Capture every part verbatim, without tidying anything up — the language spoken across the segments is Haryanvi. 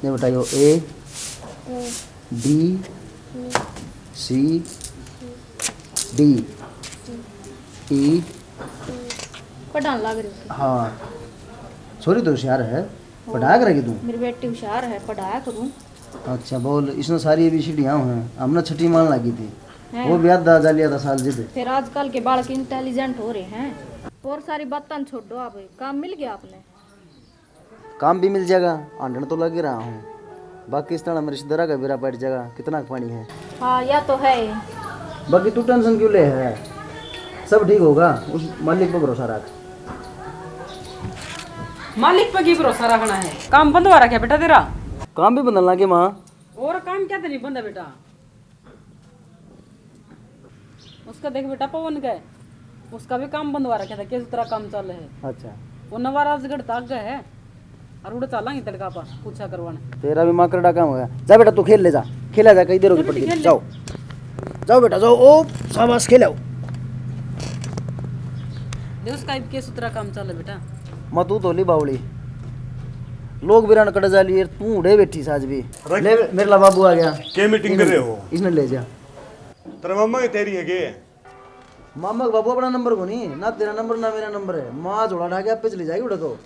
ये बताइयो, ए, बी, सी, डी, ई। पढ़ान लाग रही थी। हाँ, छोरी तो होशियार है, पढ़ाया करेगी तू। मेरी बेटी होशियार है, पढ़ाया करूँ। अच्छा बोल, इसने सारी एबीसीडी यहाँ है, हमने छठी मान लगी थी। हैं। वो भी आधा जा लिया था साल जिद। फिर आजकल के बालक इंटेलिजेंट हो रहे हैं। और सारी बातें छोड़ो, आप काम मिल गया आपने? काम भी मिल जाएगा, हांडण तो लग ही रहा हूँ। बाकी इस तरह मेरे रिश्तेदारा का बेरा पड़ जाएगा, कितना पानी है। हाँ, या तो है। बाकी तू टेंशन क्यों ले है, सब ठीक होगा, उस मालिक पर भरोसा रख। मालिक पे की भरोसा रखना है? काम बंधवा रखा बेटा तेरा। काम भी बंधन लागे माँ। और काम क्या तो नहीं बंधा बेटा? उसका देख बेटा पवन का, उसका भी काम बंधवा रखा था, किस तरह काम चल है। अच्छा। वो नवा राजगढ़ तक गए है और उड़े चालांगे तड़का पर पूछा करवाने। तेरा भी माकड़ड़ा काम होया। जा बेटा तू खेल ले जा, खेला जा, कई देर होगी पड़ गई। खेल ले। जाओ, जाओ बेटा जाओ। ओ शाबाश, खेलो। दे उसका इब के सुतरा काम चल बेटा। मैं तू धोली बावली, लोग बिरान कट जा लिए, तू उड़े बैठी साज भी। रख। ले मेरे ला बाबू आ गया। के मीटिंग कर रहे हो? इसने ले जा। तेरे मामा की तेरी है के? मामा का बाबू अपना नंबर को नहीं ना, तेरा नंबर ना मेरा नंबर है। माँ झोला ढा के आपे चली जाएगी उड़े तो।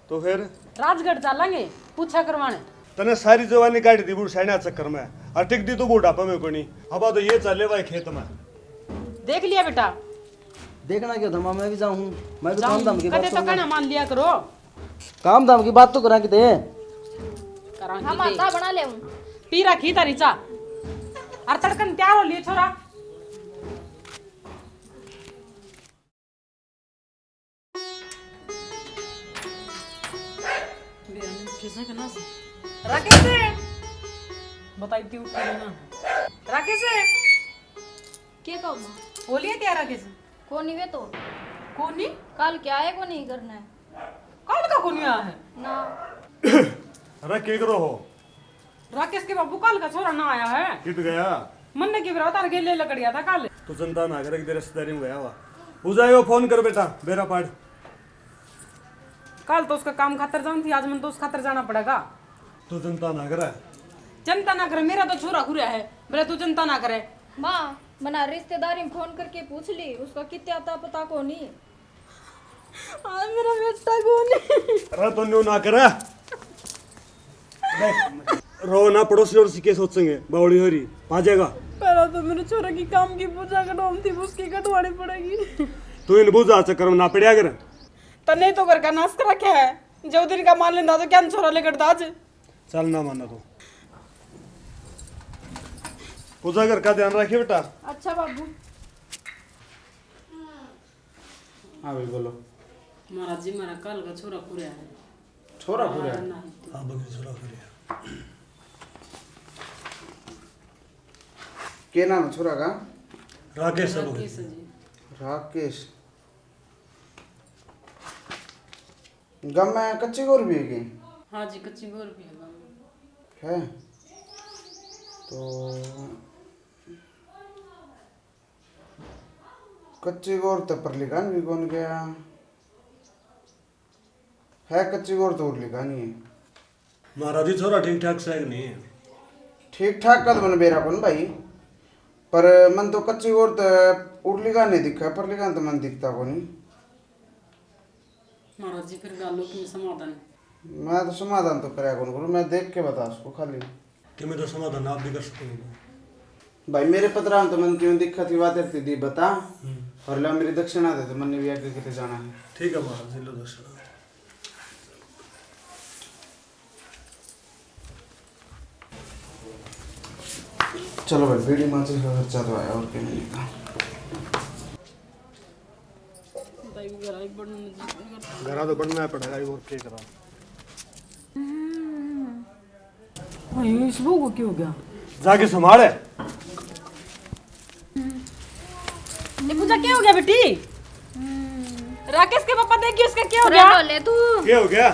तो फिर? राजगढ़ चालांगे पूछा करवाने। तने सारी जवानी काट दी बूढ़ सैना चक्कर में, और टिक दी तो बूढ़ापा में कोनी। अब तो ये चले भाई खेत में। देख लिया बेटा। देखना क्या था माँ, मैं भी जाऊँ, मैं भी काम धाम की बात करूँगा। कदे तो कहना मान लिया करो। काम धाम की बात तो करा किते। करा हम किते। आटा बना ले। पी रखी तारी चा। और तड़कन तैयार हो लिए छोरा। बेरा ने उठे से के ना से? राकेश से। बताई थी उठे ना। राकेश से। के कहूँ माँ? बोलिए क्या राकेश? कोनी वे तो। कोनी? काल के आए कोनी घर ने। काल का कोनी आया है? ना। अरे के करो हो? राकेश के बाबू काल का छोरा ना आया है। कित गया? मन्ने की बेरा तार गेले लकड़िया था काल। तू चिंता ना करे कि तेरे रिश्तेदारी में गया हुआ। हो जाएगा, फोन कर बेटा, बेरा पाड़। काल तो उसका काम खातर जान थी, आज मन तो उस खातर जाना पड़ेगा। तू चिंता ना करे। चिंता ना करे, मेरा तो छोरा खुरा है, बोले तू चिंता ना करे। माँ, मना रिश्तेदारी में फोन करके पूछ ली, उसका कित्या था पता कोनी। आज मेरा बेटा कोनी। अरे तो न्यू ना करे। देख, रो ना, पड़ोसी और के सोचेंगे, बावड़ी हो रही, आ जाएगा। पहला तो मेरे छोरा की काम की पूजा कटवानी थी, उसकी कटवानी पड़ेगी। तू इन बुझा चक्कर में ना पड़या कर। तन्ने तो घर का नाश कर रखा है, जो दिन का मान लेंदा तो क्या छोरा लेकर दाज। चल ना माना तो। पूजा घर का ध्यान रखिए बेटा। अच्छा बाबू। हाँ भाई बोलो। महाराज जी, मेरा काल का छोरा पूरा है। छोरा पूरा है? हाँ, बगैर छोरा पूरा है। के नाम है छोरा का? राकेश है। राकेश जी। राकेश। गाम में कच्ची गोर भी है के? हाँ जी, कच्ची गोर भी है गाम में। है? तो कच्ची गोर तो परली कान भी कौन गया? है कच्ची गोर तो उरली कान ही है। महाराज जी, छोरा ठीक ठाक से कि नहीं? ठीक ठाक का तो मन बेरा कौन भाई, पर मन तो कच्ची गोर तो उरली कान नहीं दिखा, परली कान तो मन दिखता कोनी। महाराज जी, फिर गालो की समाधान? मैं तो समाधान तो करया कौन करूँ, मैं देख के बता उसको खाली। कि मैं तो समाधान आप भी कर सकूँ। भाई, मेरे पतराम तो मन क्यों दिक्कत की बात है, दी बता। हम्म। और ला मेरी दक्षिणा दे, तो मन भी आगे किते जाना है। ठीक है महाराज, ले लो दक्षिणा। चलो भाई, बीड़ी माचिस का खर्चा तो आया, और क्या मिलेगा? घरा तो बनना पड़ेगा, और क्या करा। भाई, इस बहू को क्या हो गया? जाके संभाल है। निकुंजा, क्या हो गया बेटी? राकेश के पापा देखियो, इसका क्या हो गया? ले तू। क्या हो गया?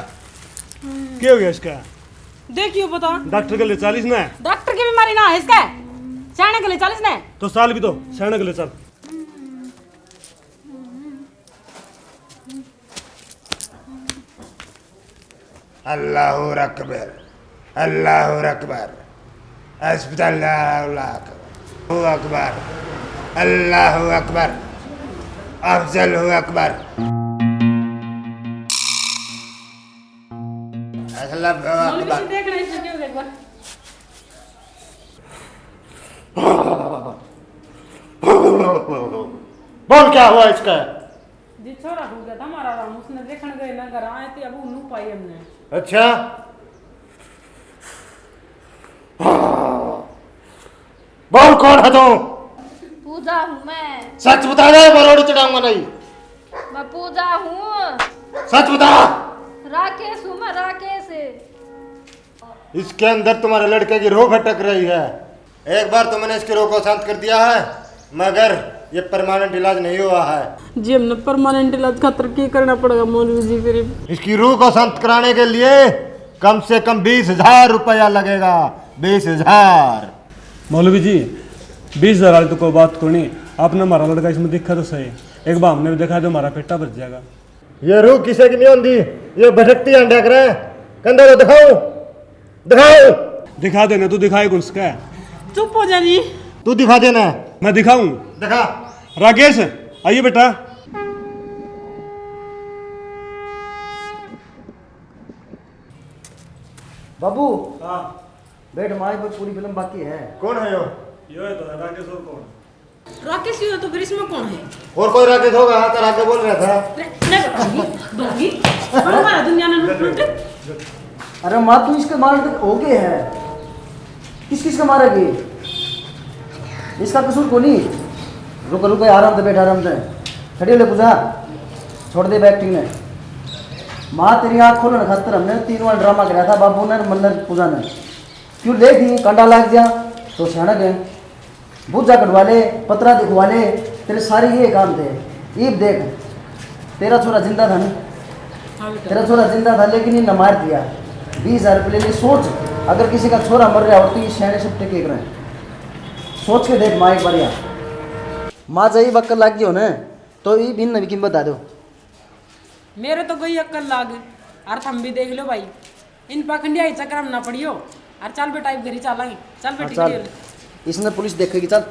क्या हो गया इसका? देखियो पता। डॉक्टर के ले चालीस ना है। डॉक्टर की बीमारी ना है इसका। चाइना के ले चालीस ना है। तो साल भी तो चाइना के ले चल। अल्लाहु अकबर। अल्लाह अकबर। अस्सलाहु अकबर। अल्लाहु अकबर। अल्लाहु अकबर। अफजल अकबर। अल्लाहु अकबर। देख रहे हैं, एक बार। बोल, क्या हुआ इसका? जी, छोरा हो गया था हमारा आराम, उसने देखण गए ना घर आए थे, अब नू पाई हमने। अच्छा, बोल, कौन है तू? पूजा हूँ मैं। सच बता दे, मरोड़ी चढ़ाऊंगा नहीं। मैं पूजा हूँ। सच बता। राकेश हूँ मैं, राकेश। इसके अंदर तुम्हारे लड़के की रूह भटक रही है। एक बार तो मैंने इसकी रूह को शांत कर दिया है, मगर ये परमानेंट इलाज नहीं हुआ है। जी, हमने परमानेंट इलाज खातर की करना पड़ेगा मौलवी जी? फिर इसकी रूह को शांत कराने के लिए कम से कम बीस हजार रुपया लगेगा। बीस हजार। मौलवी जी, बीस हजार वाली तो कोई बात कोनी। आपने हमारा लड़का इसमें दिखा तो सही, एक बार हमने भी दिखा दो, हमारा पेटा भर जाएगा। ये रूह किसे की नहीं होंदी, ये भटकती हांडा करे। कंधा तो दिखाओ, दिखाओ। दिखा देना, तू दिखाए कौन सका है? चुप हो जा जी। तू दिखा देना। मैं दिखाऊं? दिखा। राकेश, आइए बेटा। बाबू। हाँ। बैठ, माँ, पर पूरी फिल्म बाकी है। कौन है यो? यो है तो है राकेश, और कौन? राकेश ही हो तो फिर इसमें कौन है? और कोई राकेश होगा? हाँ, कर आगे बोल रहा था। ले, ले बेटा, ये दोगी। पर हमारा दुनिया में लूट लूट। अरे माँ, तू इसके मार तक हो गए है। किस किस का मारेगी? इसका कसूर को नहीं। रुक, रुक, आराम से बैठ, आराम से। खड़ी हो ले पूजा, छोड़ दे एक्टिंग ने। माँ, तेरी आँख खोलने खातर हमने तीन बार ड्रामा कराया था बाबू ने, मन्नत पूजा ने। क्यों ले दी, कंडा लाग गया तो सियाणक है। भूजा कटवा ले, पतरा दिखवा ले, तेरे सारे ये काम थे। ईब देख, तेरा छोरा जिंदा था ना? हाँ बेटा। तेरा छोरा जिंदा था, लेकिन इन्हें मार दिया। बीस हजार रुपये ले लिए। सोच, अगर किसी का छोरा मर रहा हो तो ये सियाणे सब टेके करें। सोच के देख माँ एक बार यार। माँ, जब ईब अक्ल लाग गई हो ना, तो ईब इन्हें भी कीमत बता दो। मेरे तो गई अक्ल लाग, और थम भी देख लो भाई, इन पाखंडिया के चक्कर में ना पड़ियो। और चल बेटा, अब घर ही चलांगे। चल बेटी, हाँ, चल। खड़ी हो ले। इसने पुलिस देखेगी, चल।